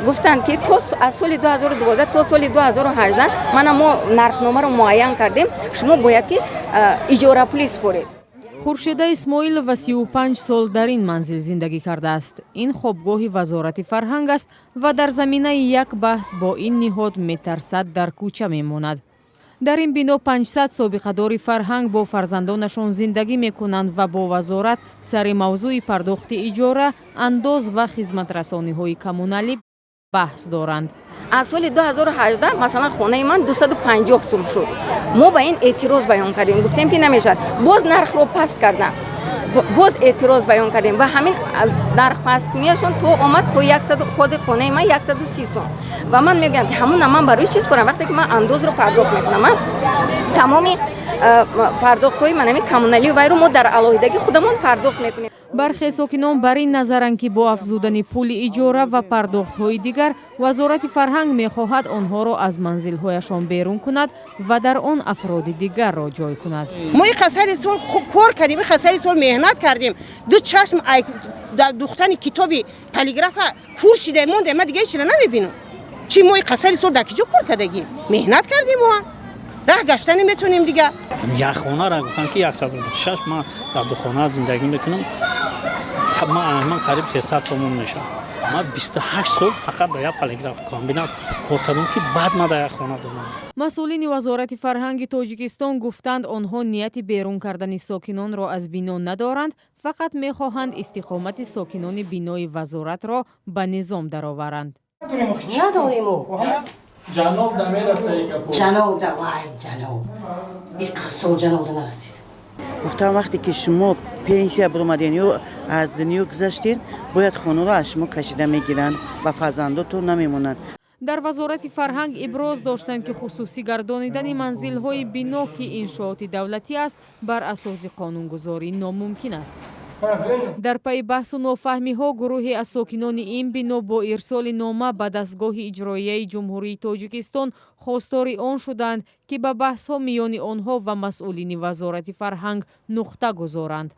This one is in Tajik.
Гуфтанд, ки то аз соли 2012 то соли 2018 мана мо нархномаро муайян кардем, шумо бояд ки иҷорапулӣ супоред. Хуршеда Исмоилова 35 сол дар ин манзил зиндагӣ кардааст. Ин хобгоҳи Вазорати фарҳанг аст ва дар заминаи як баҳс бо ин ниҳод метарсад, дар кӯча мемонад. Дар ин бино 500 собиқадори фарҳанг бо фарзандонашон зиндагӣ мекунанд ва бо вазорат сари мавзӯи пардохти иҷора, андоз ва хизматрасониҳои коммуналӣ баҳс доранд. Аз соли 2018, масалан, хонаи ман 250 сум шуд. Мо ба ин эътироз баён кардем, гуфтем, ки намешавад. Боз нархро паст карданд, боз эътироз баён кардем ва ҳамин нарх пасткунияшон то омад то ҳозир хонаи ман 130 сум. Ва ман мегӯям, ки ҳамона ман барои чӣ супорам, вақте ки ман андозро пардохт мекунам? Ман тамоми пардохтҳои манами коммуналию вайро мо дар алоҳидагӣ худамон пардохт мекунем. Бархе сокинон бар ин назаранд, ки бо афзудани пули иҷора ва пардохтҳои дигар Вазорати фарҳанг мехоҳад онҳоро аз манзилҳояшон берун кунад ва дар он афроди дигарро ҷой кунад. Мо и қасари сол кор кардем, и қасари сол меҳнат кардем, ду чашм духтани китоби полиграфа кур шида монда. Ма дига ҳечира намебинам. Чӣ, мо и қасари сол дар киҷо кор кардагим, меҳнат кардем? Мо раҳ гашта наметонем дига. Як хонара гуфтам, ки 126, ман дар ду хона зиндагӣ мекунам, ман қариб 300 сомон мешавам. Ман 28 сол фақат дар як полиграф комбинат кор кардам, ки баъд ман дар як хона додам. Масъулини Вазорати фарҳанги Тоҷикистон гуфтанд, онҳо нияти берун кардани сокинонро аз бино надоранд, фақат мехоҳанд истиқомати сокинони бинои вазоратро ба низом дароваранд. Надорему. Ҷаноб да мераса гапо. Ҷаноб да, вай, ҷаноб, ин сол ҷаноб да нарасид. Гуфтам, вақте ки шумо пенсия баромаден ё аз дунё гузаштен, бояд хонаро аз шумо кашида мегиранд ва фарзандотон намемонанд. Дар Вазорати фарҳанг иброз доштанд, ки хусусӣ гардонидани манзилҳои бино, ки иншооти давлатӣ аст, бар асоси қонунгузорӣ номумкин аст. Дар пайи баҳсу нофаҳмиҳо гурӯҳе аз сокинони ин бино бо ирсоли нома ба дастгоҳи иҷроияи Ҷумҳурии Тоҷикистон хостори он шуданд, ки ба баҳсҳо миёни онҳо ва масъулини Вазорати фарҳанг нуқта гузоранд.